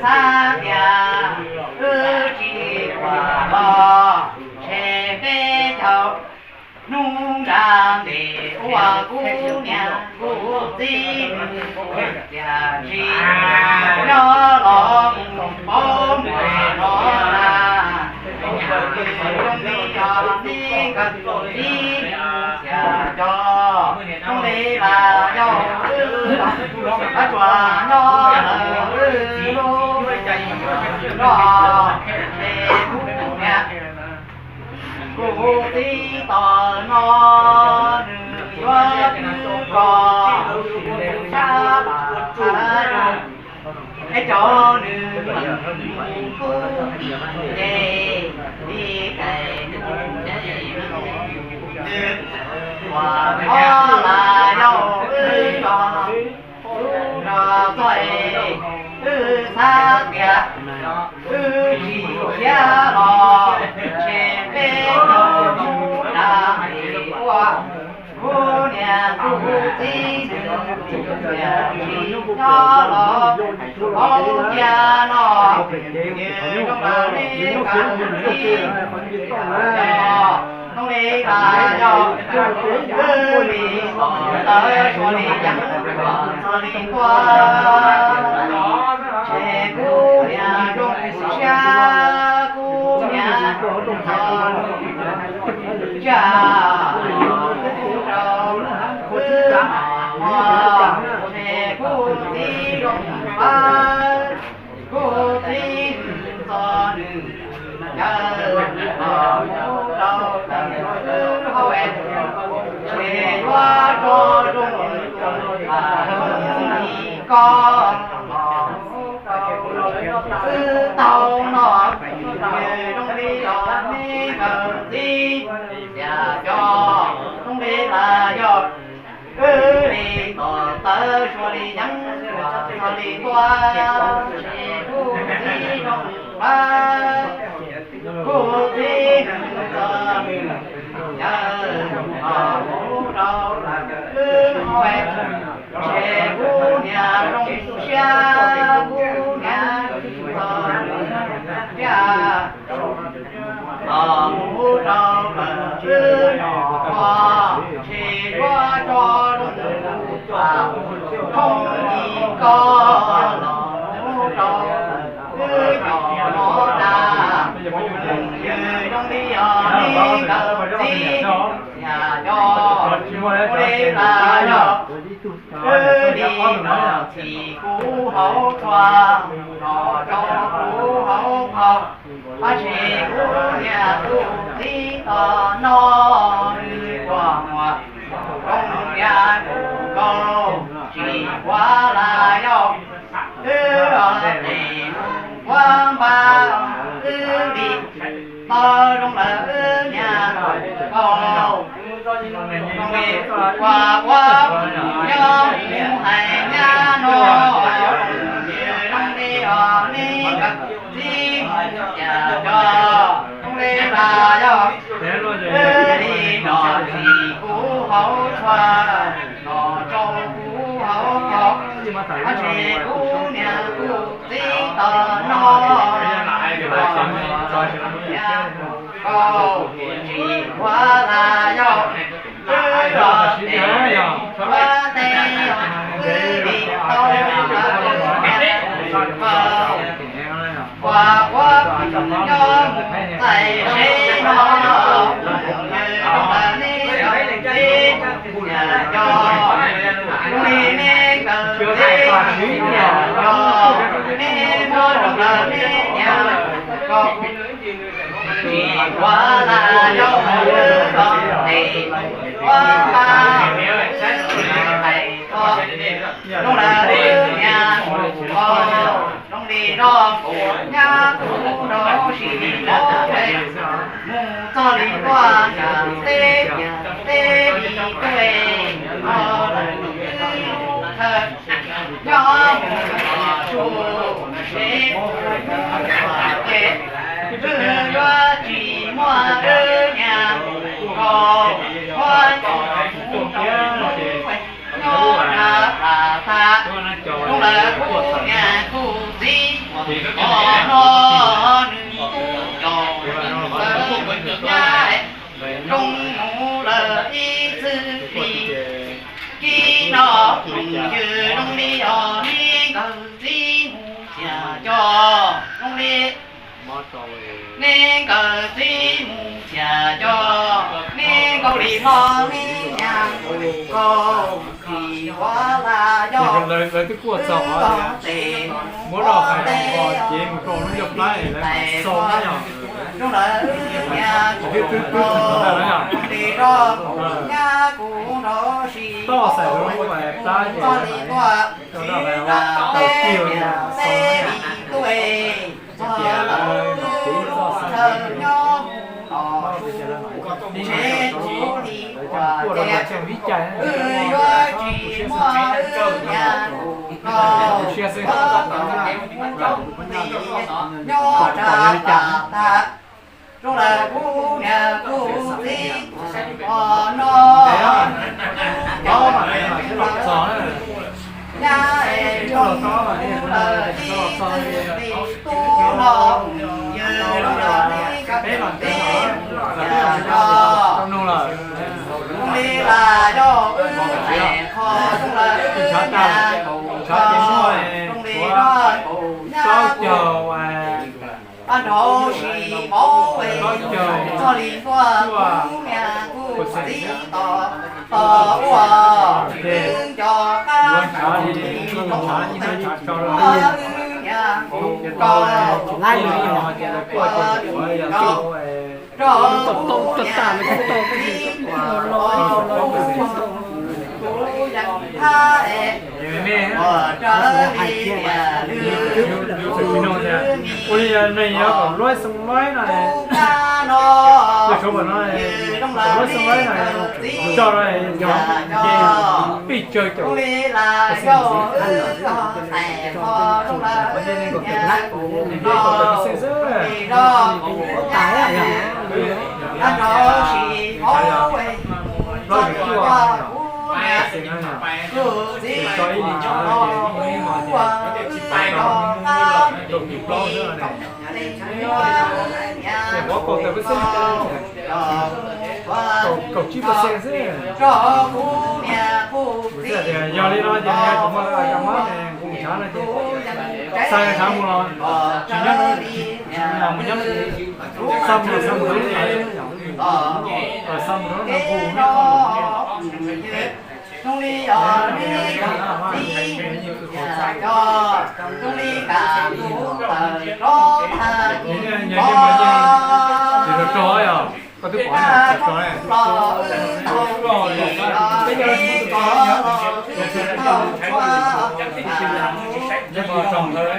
xav tias wb tsis ua los ntshe peb caug hnub nra ntes ua kuv niam kuv txiv nws tiam sis nyob los mus paub muaj no na. Zoo li yog neb kawg txiv xya cov, zoo li las yog wb tsuas nyob lawm wb lub nroog ces kuv niam kuv txiv tom no nws yuav twb koj sab pas es cov nws mus tub ces li kais nws ces nws ua thov las yog wb los no txoj es wb xav tias wb tsis khiav los ntshe peb caug hnub nra ntes ua kuv niam kuv txiv nws tiam sis nyob los hauv cia no ces zoo li neb kawg txiv zoo li las yog wb li tom ntawd suav li yeeb txog li tuaj ces kuv niam zoo siab kuv niam txog ntsha rau wb no ces kuv txiv zoo pab kuv txiv txog nws caw los mus rau wb hauv es ces yuav rau zoo li koj los xwb tau no ces zoo li yog neb kawg txiv xya cov, zoo li las yog wb li tom ntawd suav li yeeb txog li tuaj ces kuv txiv zoo pab kuv txiv nws txog nws caw los mus rau wb hauv es ces kuv niam zoo siab kuv niam txog nws thiaj los mus rau lawm wb nyuam qhuav ces yuav tso zoo li koj los mus rau wb nyuam qhuav na. Zoo li yog neb kawg txiv xya cov, zoo li las yog wb li no txhim kuv hauv tshua los rau kuv hauv qhov, tab sis kuv niam kuv txiv tom no nws tuaj muaj zoo tias kuv kaus tsis ua las yog wb tes mus ua npab wb li no zoo lawm wb niam kaus zoo li ua ua nyob mus hais nyab no zoo li os neb kawg txiv xya cov, zoo li las yog wb li no txhim kuv hauv tshua los rau kuv hauv qhov, tab sis kuv niam kuv txiv tom no los zoo tias kuv kaus tsis ua las yog wb los tes ua teb wb li tau los kuv niam kuv kaus ua ua nyob mus txais seb no zoo lawm neb kawg txiv xya cov, zoo li neb kawg txiv xya cov, neb muab zoo lawm neb niam kaus tsis ua las yog wb los tes ua npab wb hais txog zoo lawm wb niam kuv kaus zoo li zog kuv nyab kuv rau sim lawm mus txog li tuaj yam teb yam teb li tuaj no lawm wb lub chaw nyob mus txog tsuas seb mus txog ces wb yuav tsis muaj wb niam kuv kaus ua nco mus rau lub nyob nram tas tas zoo lawm kuv niam kuv txiv Qhov no nws kuj coj nws lawv nyab zoo mus lawm ib txwm li. Kib no tus ywg zoo li os, neb nkawd txib mus txias coj zoo li. Neb nkawd txib mus txias coj, neb nkauj li hlob neb nyab kuj kaug, tsis ua lawv yog lawv twb kuaj txog qhov tias muab rau hais qhov cev mus rau lub ncauj plab es lawv mam xo na yog. Twb twb twb tag na yog. Toj xaim lub plab ces lawv mam rau rau hais tau kiag xo na yog. Ces lawv mam cev toj xaim lawv cov kuaj rau lawv cov vib cai na, kuj siab xwb. Pom pom li cas. Zoo lawm kuv niam kuv txiv os no. Tob mas los txog na. Nyab es zoo lawm ib txwm li tub no, yawg zoo lawm ib txwm li tub no. Zoo li las yog wb tseem qhov zoo lawm wb nyab zoo li no, nyab kuv Pab nrau sis paub txog li tuaj kuv niam kuv txiv tos tos ua wb nco qab li rau wb niam kuv rau wb nco rau kuv niam kuv txiv ua los kuv yeej hab es ua raws li tiam lwm ua li neeg yog kom luab xoo luab no, no, luab xoo luab no, tso no, pij tsawg caum xees, pij tsawg caum xees xwb. Plaub yim cuaj no, xees no, tso ib li tshav no ces ib hmo ces tau kaum yim plaub xwb ne. Ces qhuav kaum tawm pawj xeeb, kaum tsib pawj xeeb xwb. Kuv xav tias yog li no ces nws yuav tsum muaj cov mob ne, nqus tshav no ces xa tshav mus los tsis nyob, mus nyob, xa mus los xa mus rau lub ntawd, xa mus rau lub ntawd nqus. Zoo li os, neb txiv, zoo li kam kuv tawm rov tag kis os. Koj twb pom los wb tau txim os, peb cov tsis tau los wb tau txhua,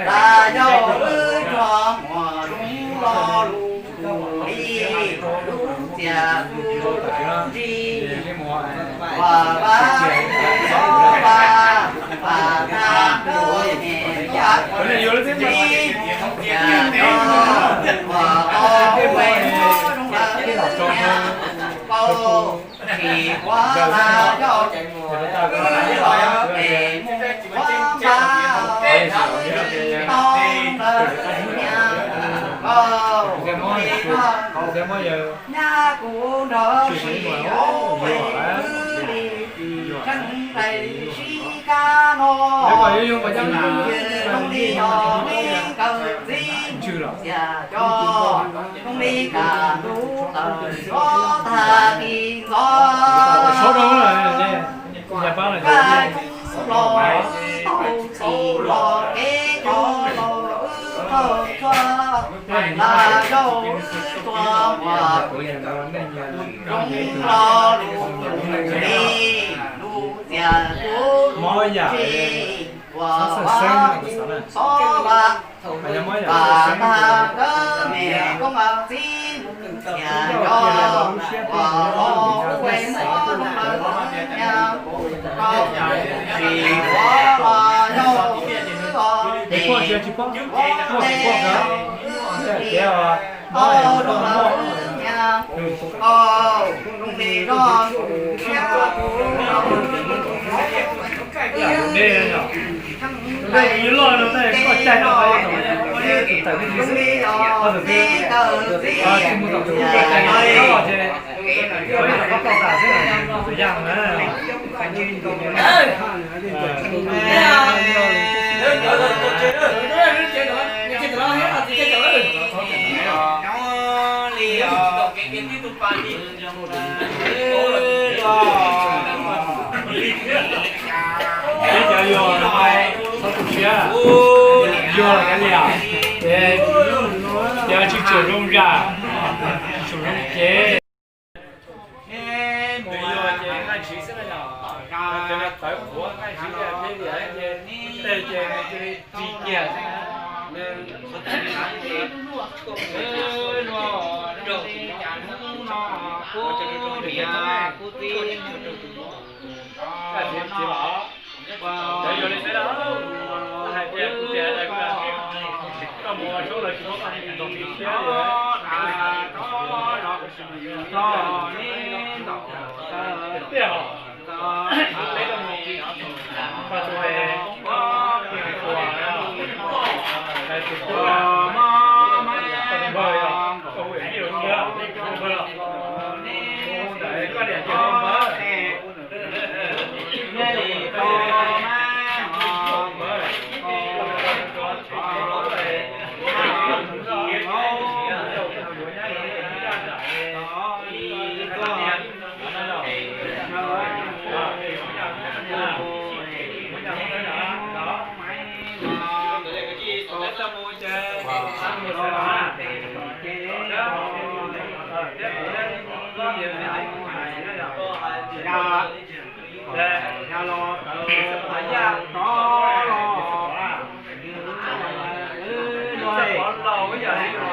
tas yog wb tso muag zoo lo lus li lub txias tus ntsis. Ua vaj ua vaj, ua tag kawg me yam ntsis, ua tau ua zoo lawm niam pau, tsis ua lag yog wb los pem mus ua npab, tau lawm niam pau, li no. Nyab kuv nrog sis hauv wb li tseeb nqe sib kab no. Yog zoo li yog neb nkawd txiv txias coj, zoo li kam lub tawm rov tag kis ntxov. Kab coob los tau txim los kev coj los wb tau txhua, tas yog wb tso muag zoo lo lus li lub txias tus ntsis, ua vaj xov vaj, tas tag kawg me koob txiv mus txias coj, ua los ua vaj zoo lawm niam pau, tsis ua los yog wb os, tsis ua los wb niam pau, zoo lawm wb niam pau, zoo li zoj kuv siab kuv los wb tseeb nqe no. Tus tawm peb tug xwb, ob tug xwb. Tsis mus tom tus ub, ua cas yog no ces, ua ib los koj tau tas xwb, tus yaj na. Peb cov yog, txhob tu siab, yog los kav liam, ces yog tsis tshua zoo zam, tsis tshua zoo cev. Tus yog ces nqaij ntshiv xwb na yom, cov niag tawv qhuav nqaij ntshiv liam peb liam ces tej ces nws cia li ris kiag xwb na. Cov yog li xwb, hais tias kuv tias, koj mus ua tsaub los tsis muab koj tus ntoo siab li. Tiag hos, peb koj mus, koj tus, koj tus npawg, koj tus npawg yog, koj hu yam yij los tsis yog, koj tus npawg los, hu ntawm koj niam ces hu npawg. Yog los tawm yaj rov los, los yog li no.